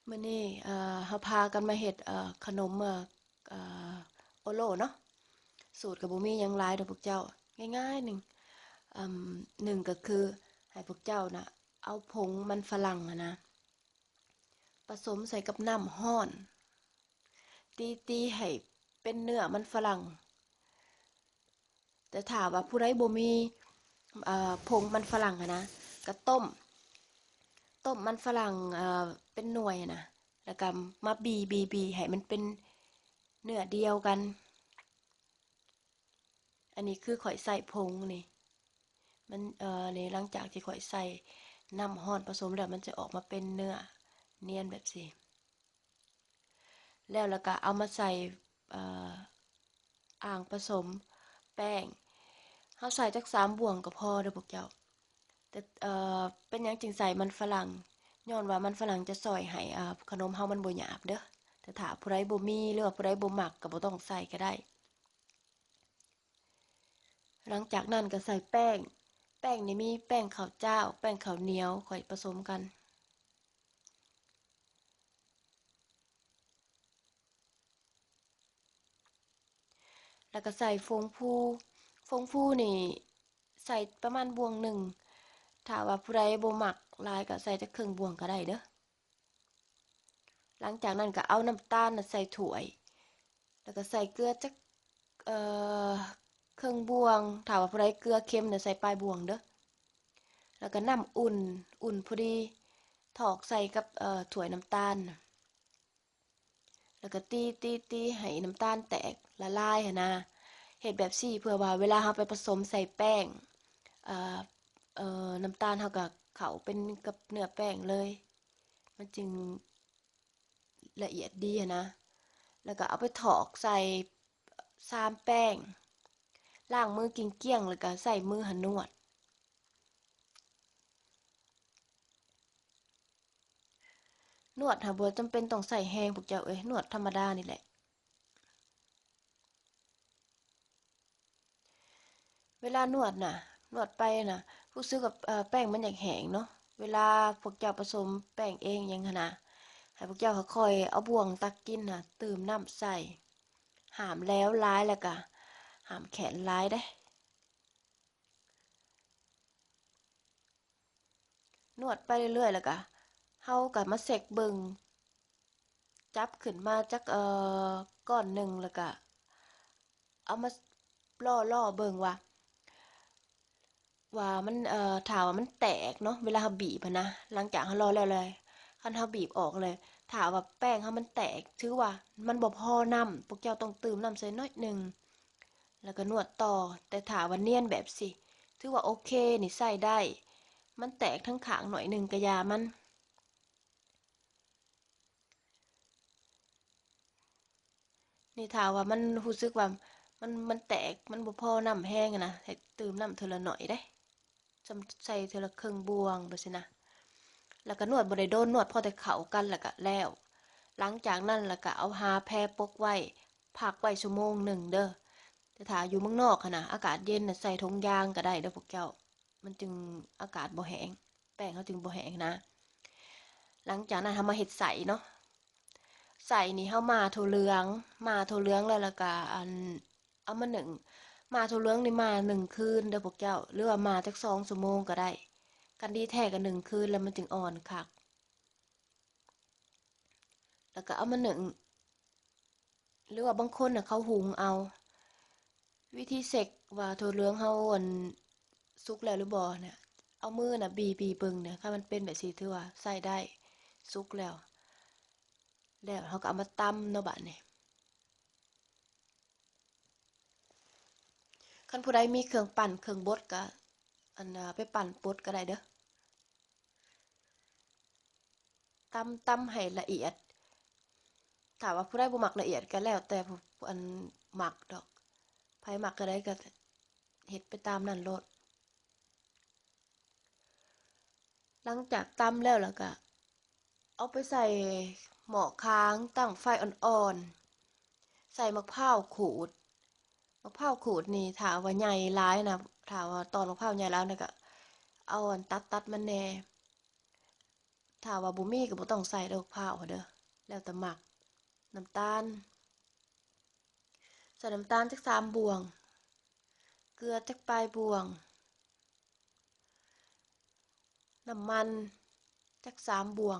ມື້ນີ້ ເອີ ເຮົາພາກັນມາເຮັດ ເອີ ຂະໜົມ ເອີ ໂອໂລເນາະ. ສູດກໍບໍ່ມີຫຍັງຫຼາຍດອກພວກເຈົ້າ, ງ່າຍໆໜຶ່ງ. ເອີ ໜຶ່ງກໍຄືໃຫ້ພວກເຈົ້ານະ ເອົາຜົງມັນຝຣັ່ງຫັ້ນນະ ປະສົມໃສ່ກັບນ້ຳຮ້ອນ, ຕີໆໃຫ້ເປັນເນື້ອມັນຝຣັ່ງ. ແຕ່ຖ້າວ່າຜູ້ໃດບໍ່ມີ ເອີ ຜົງມັນຝຣັ່ງຫັ້ນນະ ກໍຕົ້ມ ຕົ້ມມັນຝຣັ່ງ ເອີ ເປັນໜ່ວຍຫັ້ນນະ ແລ້ວກໍມາບີ່ໆໆໃຫ້ມັນເປັນເນື້ອດຽວກັນ. ອັນນີ້ຄືຂ້ອຍໃສ່ຜົງນີ້ ມັນ ເອີ ນີ້ ຫຼັງຈາກທີ່ຂ້ອຍໃສ່ນ້ຳຮ້ອນປະສົມແລ້ວ ມັນຈະອອກມາເປັນເນື້ອນຽນແບບຊີ້. ແລ້ວ ແລ້ວກໍເອົາມາໃສ່ ເອີ ອ່າງປະສົມແປ້ງ. ເຮົາໃສ່ຈັກສາມບ່ວງກໍພໍເດີ້ພວກເຈົ້າ. ແຕ່ ເອີ ເປັນຫຍັງຈຶ່ງໃສ່ມັນຝຣັ່ງ? ຍ້ອນວ່າມັນຝຣັ່ງຈະຊ່ອຍໃຫ້ ເອີ ຂະໜົມເຮົາມັນບໍ່ຫຍາບເດີ້. ແຕ່ຖ້າຜູ້ໃດບໍ່ມີ ຫຼືວ່າຜູ້ໃດບໍ່ມັກ ກໍບໍ່ຕ້ອງໃສ່ກໍໄດ້. ຫຼັງຈາກນັ້ນກໍໃສ່ແປ້ງ, ແປ້ງນີ້ມີແປ້ງເຂົ້າຈ້າວ, ແປ້ງເຂົ້າໜຽວ ຂ້ອຍປະສົມກັນ. ແລ້ວກໍໃສ່ຟົງຟູ, ຟົງຟູນີ້ໃສ່ປະມານບ່ວງໜຶ່ງ, ຖ້າວ່າຜູ້ໃດບໍ່ມັກຫຼາຍກໍໃສ່ຈັກເຄິ່ງບ່ວງກໍໄດ້ເດີ້. ຫຼັງຈາກນັ້ນກໍເອົານ້ຳຕານນະໃສ່ຖ້ວຍ ແລ້ວກໍໃສ່ເກືອຈັກ ເອີ ເຄິ່ງບ່ວງ, ຖ້າວ່າຜູ້ໃດເກືອເຄັມນະໃສ່ປາຍບ່ວງເດີ້. ແລ້ວກໍນ້ຳອຸ່ນ, ອຸ່ນພໍດີ ຖອກໃສ່ກັບ ເອີ ຖ້ວຍນ້ຳຕານນະ. ແລ້ວກໍຕີໆໆໃຫ້ນ້ຳຕານແຕກລະລາຍຫັ້ນນະ. ເຮັດແບບຊີ້ເພື່ອວ່າເວລາເຮົາໄປປະສົມໃສ່ແປ້ງ ເອີ ເອີ ນ້ຳຕານເຮົາກໍເຂົ້າເປັນກັບເນື້ອແປ້ງເລີຍ, ມັນຈຶ່ງລະອຽດດີຫັ້ນນະ. ແລ້ວກໍເອົາໄປຖອກໃສ່ຊາມແປ້ງ, ລ້າງມືກ້ຽງໆ ແລ້ວກໍໃຊ້ມືຫັ້ນນວດ. ນວດຫາບໍ່ຈຳເປັນຕ້ອງໃຊ້ແຮງພວກເຈົ້າເອີຍ, ນວດທຳມະດານີ້ແຫຼະ. ເວລານວດນະ, ນວດໄປນະ, ຮູ້ສຶກວ່າ ເອີ ແປ້ງມັນຢາກແຫ້ງເນາະ. ເວລາພວກເຈົ້າປະສົມແປ້ງເອງຫຍັງຫັ້ນນະ, ໃຫ້ພວກເຈົ້າຄ່ອຍໆເອົາບ່ວງຕັກກິນນະ ຕື່ມນ້ຳໃສ່. ຫ້າມແຫຼວຫຼາຍ ແລ້ວກະຫ້າມແຂນຫຼາຍເດ້. ນວດໄປເລື້ອຍໆ ແລ້ວກະເຮົາກະມາເຊັກເບິ່ງ, ຈັບຂຶ້ນມາຈັກ ເອີ ກ້ອນໜຶ່ງ ແລ້ວກະເອົາມາລໍ້ໆເບິ່ງວ່າ ວ່າມັນ ເອີ ຖ້າວ່າມັນແຕກເນາະ ເວລາເຮົາບີບຫັ້ນນະ, ຫຼັງຈາກເຮົາລໍ້ແລ້ວເລີຍ ຄັນເຮົາບີບອອກເລີຍ ຖ້າວ່າແປ້ງເຮົາມັນແຕກ ຖືວ່າມັນບໍ່ພໍນ້ຳ, ພວກເຈົ້າຕ້ອງຕື່ມນ້ຳໃສ່ໜ້ອຍໜຶ່ງ ແລ້ວກໍນວດຕໍ່. ແຕ່ຖ້າວ່ານຽນແບບຊີ້ ຖືວ່າໂອເຄນີ້ ໃຊ້ໄດ້. ມັນແຕກທັງຂ້າງໜ້ອຍໜຶ່ງກໍຢ່າມັນ. ນີ້ຖ້າວ່າມັນຮູ້ສຶກວ່າມັນ ມັນແຕກ ມັນບໍ່ພໍນ້ຳແຮງນະ ໃຫ້ຕື່ມນ້ຳເທື່ອລະໜ້ອຍເດ້. ສ່ຳໃສ່ເທື່ອລະເຄິ່ງບ່ວງແບບຊີ້ນະ. ແລ້ວກໍນວດບໍ່ໄດ້ດົນ, ນວດພໍແຕ່ເຂົ້າກັນແລ້ວກໍແລ້ວ. ຫຼັງຈາກນັ້ນແລ້ວກໍເອົາຜ້າແພປົກໄວ້, ພັກໄວ້ຊົ່ວໂມງໜຶ່ງເດີ້. ແຕ່ຖ້າຢູ່ເມືອງນອກຫັ້ນນະ ອາກາດເຢັນນະ ໃສ່ຖົງຢາງກໍໄດ້ເດີ້ພວກເຈົ້າ. ມັນຈຶ່ງອາກາດບໍ່ແຫ້ງ, ແປ້ງເຮົາຈຶ່ງບໍ່ແຫ້ງນະ. ຫຼັງຈາກນັ້ນເຮົາມາເຮັດໄສ້ເນາະ. ໄສ້ນີ້ເຮົາໝ່າຖົ່ວເຫຼືອງ, ໝ່າຖົ່ວເຫຼືອງແລ້ວ ແລ້ວກະ ອັນ ເອົາມາໜຶ້ງ. ໝ່າຖົ່ວເຫຼືອງນີ້ໝ່າໜຶ້ງຄືນເດີ້ພວກເຈົ້າ, ຫຼືວ່າໝ່າຈັກສອງຊົ່ວໂມງກໍໄດ້. ຄັນດີແທ້ກໍໜຶ້ງຄືນແລ້ວມັນຈຶ່ງອ່ອນຄັກ. ແລ້ວກໍເອົາມາໜຶ້ງ ຫຼືວ່າບາງຄົນນະເຂົາຫຸງເອົາ. ວິທີເຊັກວ່າຖົ່ວເຫຼືອງເຮົາ ອັນ ສຸກແລ້ວຫຼືບໍ່ນະ, ເອົາມືນະບີ່ໆເບິ່ງນະ, ຄັນມັນເປັນແບບຊີ້ຖືວ່າໃຊ້ໄດ້ ສຸກແລ້ວ. ແລ້ວເຮົາກໍເອົາມາຕຳເນາະບາດນີ້. ຄັນຜູ້ໃດມີເຄື່ອງປັ່ນເຄື່ອງບົດກໍ ອັນ ໄປປັ່ນບົດກໍໄດ້ເດີ້. ຕຳ ຕຳໃຫ້ລະອຽດ. ຖ້າວ່າຜູ້ໃດບໍ່ມັກລະອຽດກໍແລ້ວແຕ່ຜູ້ ອັນ ມັກດອກ. ໃຜມັກແນວໃດກໍເຮັດໄປຕາມນັ້ນໂລດ. ຫຼັງຈາກຕຳແລ້ວ ແລ້ວກະເອົາໄປໃສ່ໝໍ້ຄາງ ຕັ້ງໄຟອ່ອນໆ ໃສ່ໝາກພ້າວຂູດ. ໝາກພ້າວຂູດນີ້ ຖ້າວ່າໃຫຍ່ຫຼາຍນະ ຖ້າວ່າຕອນໝາກພ້າວໃຫຍ່ຫຼາຍນະ ກະເອົາອັນຕັດໆມັນແດ່. ຖ້າວ່າບໍ່ມີກໍບໍ່ຕ້ອງໃສ່ດອກພ້າວເດີ ແລ້ວແຕ່ມັກ. ນ້ຳຕານ ໃສ່ນ້ຳຕານຈັກສາມບ່ວງ, ເກືອຈັກປາຍບ່ວງ, ນ້ຳມັນຈັກສາມບ່ວງ.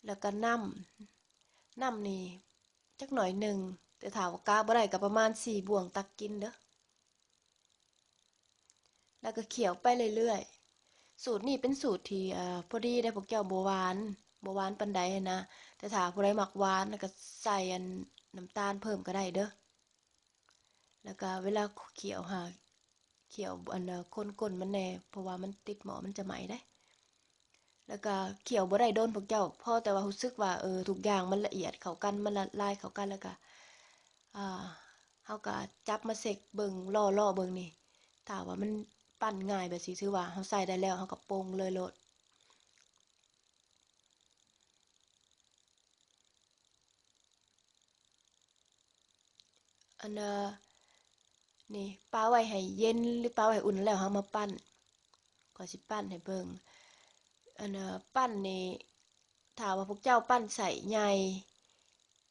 ແລ້ວກໍນ້ຳ, ນ້ຳນີ້ຈັກໜ້ອຍໜຶ່ງ, ແຕ່ຖ້າວ່າກະບໍ່ໄດ້ກໍປະມານສີ່ບ່ວງຕັກກິນເດີ. ແລ້ວກໍຂ້ຽວໄປເລື້ອຍໆ. ສູດນີ້ເປັນສູດທີ່ ເອີ ພໍດີເດ້ພວກເຈົ້າ, ບໍ່ຫວານ, ບໍ່ຫວານປານໃດຫັ້ນນະ. ແຕ່ຖ້າຜູ້ໃດມັກຫວານ ແລ້ວກໍໃສ່ອັນນ້ຳຕານເພີ່ມກໍໄດ້ເດີ. ແລ້ວກະເວລາຂ້ຽວຫາ ຂ້ຽວອັນ ເອີ ຄົນກົ້ນມັນແດ່ ເພາະວ່າມັນຕິດໝໍ້ມັນຈະໄໝ້ເດ້. ແລ້ວກະຂ້ຽວບໍ່ໄດ້ດົນພວກເຈົ້າ, ພໍແຕ່ວ່າຮູ້ສຶກວ່າ ເອີ ທຸກຢ່າງມັນລະອຽດເຂົ້າກັນ ມັນລະລາຍເຂົ້າກັນ ແລ້ວກະ ອ່າ ເຮົາກະຈັບມາເຊັກເບິ່ງ ລໍ້ໆເບິ່ງນີ້. ຖ້າວ່າມັນປັ້ນງ່າຍແບບຊີ້ ຖືວ່າເຮົາໃສ່ໄດ້ແລ້ວ ເຮົາກະປົງເລີຍໂລດ. ອັນ ເອີ ນີ້ປະໄວ້ໃຫ້ເຢັນ ຫຼື ປະໄວ້ໃຫ້ອຸ່ນແລ້ວເຮົາມາປັ້ນ. ຂ້ອຍຊິປັ້ນໃຫ້ເບິ່ງ. ອັນ ເອີ ປັ້ນນີ້ ຖ້າວ່າພວກເຈົ້າປັ້ນໄສ້ໃຫຍ່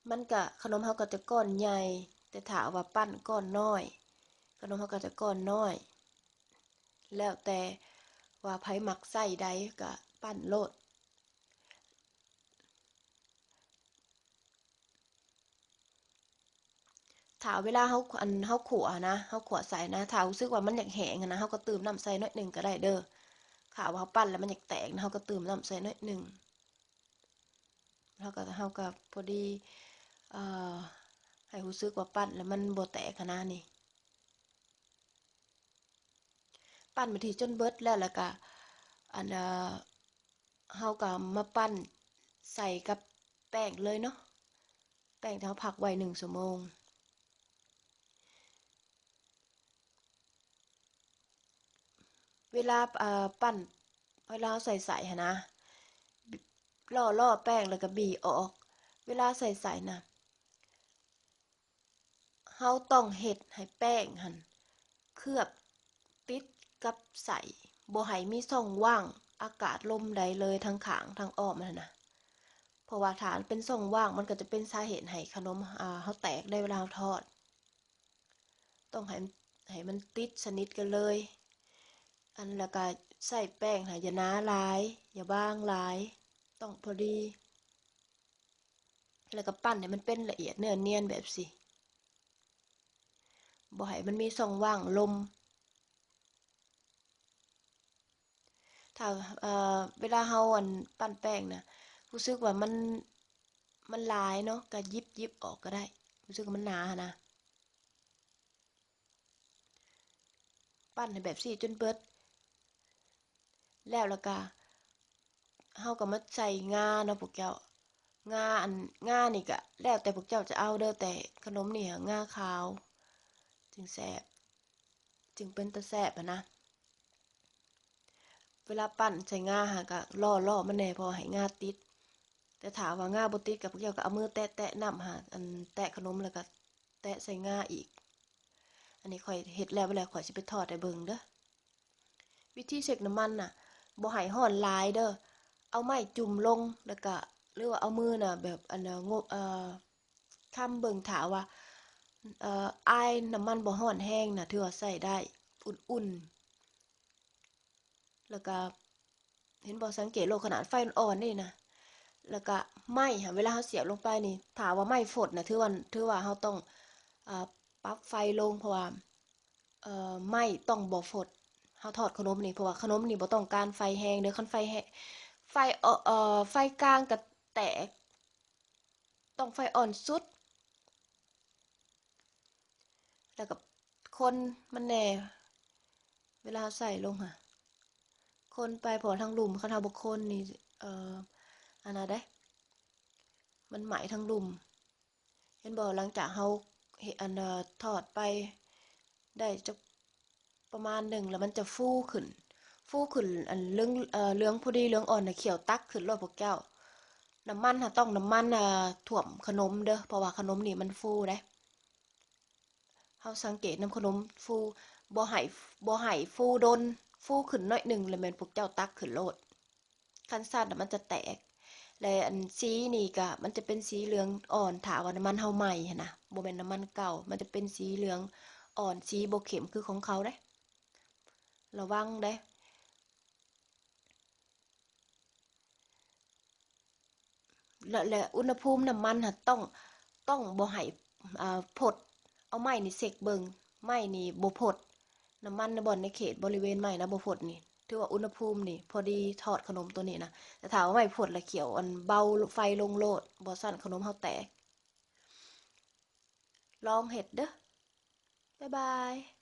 ມັນກະ ຂະໜົມເຮົາກໍຈະກ້ອນໃຫຍ່, ແຕ່ຖ້າວ່າປັ້ນກ້ອນນ້ອຍ ຂະໜົມເຮົາກໍຈະກ້ອນນ້ອຍ. ແລ້ວແຕ່ວ່າໃຜມັກໄສ້ໃດກະປັ້ນໂລດ. ຖ້າເວລາເຮົາ ອັນ ເຮົາຂົ້ວນະ ເຮົາຂົ້ວໃສ່ນະ ຖ້າຮູ້ສຶກວ່າມັນຢາກແຫ້ງຫັ້ນນະ ເຮົາກໍຕື່ມນ້ຳໃສ່ໜ້ອຍໜຶ່ງກໍໄດ້ເດີ. ຖ້າວ່າເຮົາປັ້ນແລ້ວມັນຢາກແຕກນະ ເຮົາກໍຕື່ມນ້ຳໃສ່ໜ້ອຍໜຶ່ງ. ເຮົາກໍ ເຮົາກໍພໍດີ ເອີ ໃຫ້ຮູ້ສຶກວ່າປັ້ນແລ້ວມັນບໍ່ແຕກຫັ້ນນະນີ້. ປັ້ນເປັນທີ່ຈົນເບິດແລ້ວ ແລ້ວກະ ອັນ ເອີ ເຮົາກະມາປັ້ນໃສ່ກັບແປ້ງເລີຍເນາະ, ແປ້ງທີ່ເຮົາພັກໄວ້ໜຶ່ງຊົ່ວໂມງ. ເວລາ ເອີ ປັ້ນ ເວລາເຮົາໃສ່ໃສ່ຫັ້ນນະ ລໍ້ໆແປ້ງແລ້ວກະບີ່ອອກ. ເວລາໃສ່ໃສ່ນະ ເຮົາຕ້ອງເຮັດໃຫ້ແປ້ງຫັ້ນເຄືອບຕິດກັບໃສ້, ບໍ່ໃຫ້ມີຊ່ອງວ່າງອາກາດລົມໃດເລີຍທາງຂ້າງທາງອ້ອມຫັ້ນນະ. ເພາະວ່າຖ້າມັນເປັນຊ່ອງວ່າງ ມັນກໍຈະເປັນສາເຫດໃຫ້ຂະໜົມ ອາ ເຮົາແຕກໃນເວລາເຮົາທອດ. ຕ້ອງໃຫ້ ໃຫ້ມັນຕິດສະໜິດກັນເລີຍ. ອັນ ແລ້ວກະໃຊ້ແປ້ງຫັ້ນ ຢ່າໜາຫຼາຍ ຢ່າບາງຫຼາຍ ຕ້ອງພໍດີ. ແລ້ວກໍປັ້ນໃຫ້ມັນເປັນລະອຽດເນື້ອນຽນແບບຊີ້ ບໍ່ໃຫ້ມັນມີຊ່ອງວ່າງລົມ. ຖ້າ ເອີ ເວລາເຮົາ ອັນ ປັ້ນແປ້ງນະ ຮູ້ສຶກວ່າມັນ ມັນຫຼາຍເນາະ ກໍຫຍິບ ຫຍິບອອກກໍໄດ້ ຮູ້ສຶກວ່າມັນໜາຫັ້ນນະ. ປັ້ນໃຫ້ແບບຊີ້ຈົນເບິດ ແລ້ວ ແລ້ວກະເຮົາກໍມາໃສ່ງາເນາະພວກເຈົ້າ. ງາ ອັນ ງານີ້ກະແລ້ວແຕ່ພວກເຈົ້າຈະເອົາເດີ, ແຕ່ຂະໜົມນີ້ຫາງາຂາວຈຶ່ງແຊບ ຈຶ່ງເປັນຕາແຊບຫັ້ນນະ. ເວລາປັ້ນໃສ່ງາຫາກະລໍ້ໆມັນແດ່ ເພາະໃຫ້ງາຕິດ. ແຕ່ຖ້າວ່າງາບໍ່ຕິດ ກໍພວກເຈົ້າກໍເອົາມືແຕະໆນ້ຳຫາ ອັນ ແຕະຂະໜົມ ແລ້ວກໍແຕະໃສ່ງາອີກ. ອັນນີ້ຂ້ອຍເຮັດແລ້ວ ແລ້ວຂ້ອຍຊິໄປທອດໃຫ້ເບິ່ງເດີ. ວິທີເຊັກນ້ຳມັນນະ ບໍ່ໃຫ້ຮ້ອນຫຼາຍເດີ, ເອົາໄມ້ຈຸ່ມລົງ ແລ້ວກະ ຫຼືວ່າເອົາມືນະ ແບບ ອັນ ງົບ ເອີ ຄຳເບິ່ງຖ້າວ່າ ເອີ ອາຍນ້ຳມັນບໍ່ຮ້ອນແຮງນະ ຖືວ່າໃຊ້ໄດ້ ອຸ່ນໆ. ແລ້ວກະ ເຫັນບໍ່ ສັງເກດໂລດ ຂະໜາດໄຟອ່ອນໆເດ້ນະ. ແລ້ວກະໄມ້ຫັ້ນ ເວລາເຮົາສຽບລົງໄປນີ້ ຖ້າວ່າໄມ້ຟົດນະ ຖືວ່າ ຖືວ່າເຮົາຕ້ອງ ເອີ ປັບໄຟລົງ ເພາະວ່າ ເອີ ໄມ້ຕ້ອງບໍ່ຟົດ ເຮົາທອດຂະໜົມນີ້ ເພາະວ່າຂະໜົມນີ້ບໍ່ຕ້ອງການໄຟແຮງເດີ. ຄັນໄຟແຮງ ໄຟ ເອີ ເອີ ໄຟກາງກະແຕກ ຕ້ອງໄຟອ່ອນສຸດ ແລ້ວກໍຄົນມັນແດ່ ເວລາເຮົາໃສ່ລົງຫະ ຄົນໄປ ເພາະທາງລຸ່ມ ຄັນເຮົາບໍ່ຄົນນີ້ ເອີ ອັນນັ້ນເດ້ ມັນໄໝ້ທາງລຸ່ມ. ເຫັນບໍ່ ຫຼັງຈາກເຮົາເຮັດ ອັນ ເອີ ທອດໄປໄດ້ຈັກ ປະມານໜຶ່ງ ແລ້ວມັນຈະຟູຂຶ້ນ ຟູຂຶ້ນ ອັນເຫຼືອງ ເອີ ເຫຼືອງພໍດີ ເຫຼືອງອ່ອນນະ ຂ້ຽວຕັກຂຶ້ນໂລດພວກເຈົ້າ. ນ້ຳມັນຫາ ຕ້ອງນ້ຳມັນ ເອີ ຖ້ວມຂະໜົມເດີ ເພາະວ່າຂະໜົມນີ້ມັນຟູເດ້. ເຮົາສັງເກດນຳຂະໜົມຟູ ບໍ່ໃຫ້ ບໍ່ໃຫ້ຟູດົນ, ຟູຂຶ້ນໜ້ອຍໜຶ່ງ ແລ້ວແມ່ນພວກເຈົ້າຕັກຂຶ້ນໂລດ. ຄັນຊັ້ນນະມັນຈະແຕກ. ແລະ ອັນສີນີ້ກະ ມັນຈະເປັນສີເຫຼືອງອ່ອນ ຖ້າວ່ານ້ຳມັນເຮົາໃໝ່ຫັ້ນນະ, ບໍ່ແມ່ນນ້ຳມັນເກົ່າ, ມັນຈະເປັນສີເຫຼືອງອ່ອນ, ສີບໍ່ເຂັ້ມຄືຂອງເຂົາເດ້. ລະວັງເດ້. ແລະ ແລະ ອຸນຫະພູມນ້ຳມັນຫັ້ນຕ້ອງ ຕ້ອງບໍ່ໃຫ້ ອ່າ ຟົດ. ເອົາໄມ້ນີ້ເຊັກເບິ່ງ, ໄມ້ນີ້ບໍ່ຟົດ. ນ້ຳມັນໃນບ່ອນໃນເຂດບໍລິເວນໄມ້ນະບໍ່ຟົດນີ້ ຖືວ່າອຸນຫະພູມນີ້ພໍດີທອດຂະໜົມໂຕນີ້ນະ. ແຕ່ຖ້າເອົາໄມ້ຟົດລະຂຽວ ອັນເບົາໄຟລົງໂລດ, ບໍ່ຊັ້ນຂະໜົມເຮົາແຕກ. ລອງເຮັດເດີ້. ບາຍບາຍ.